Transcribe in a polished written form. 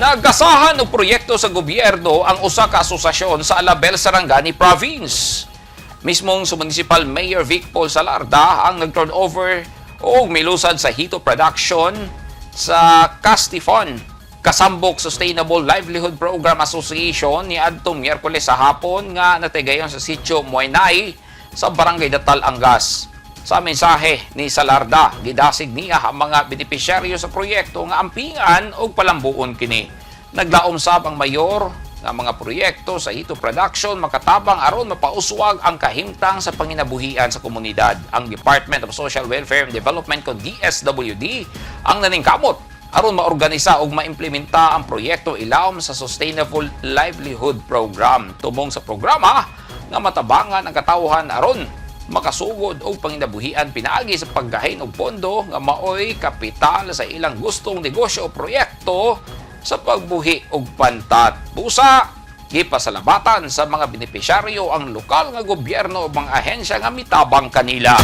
Nagasahan og proyekto sa gobyerno ang usa ka asosasyon sa Alabel, Sarangani Province. Mismong sa Municipal Mayor Vic Paul Salarda ang nag-turn over og milusad sa hito production sa Castifon Kasambok Sustainable Livelihood Program Association ni adtong Miyerkules sa hapon nga natigayon sa sitio Muaynay sa Barangay Datal, Angas. Sa mensahe ni Salarda, gidasig niya ang mga benepisyaryo sa proyekto nga ampingan og palambuon kini. Naglaom sab ang mayor nga mga proyekto sa hito production makatabang aron mapauswag ang kahimtang sa panginabuhian sa komunidad. Ang Department of Social Welfare and Development o DSWD ang naningkamot aron maorganisa ug maimplementa ang proyekto ilawom sa Sustainable Livelihood Program. Tumong sa programa nga matabangan ang katawhan aron makasugod og panginabuhian pinaagi sa paggahin og pondo nga maoy kapital sa ilang gustong negosyo o proyekto sa pagbuhi og pantat. Busa, gipasalamatan sa mga benepisyaryo ang lokal nga gobyerno o mga ahensya nga mitabang kanila.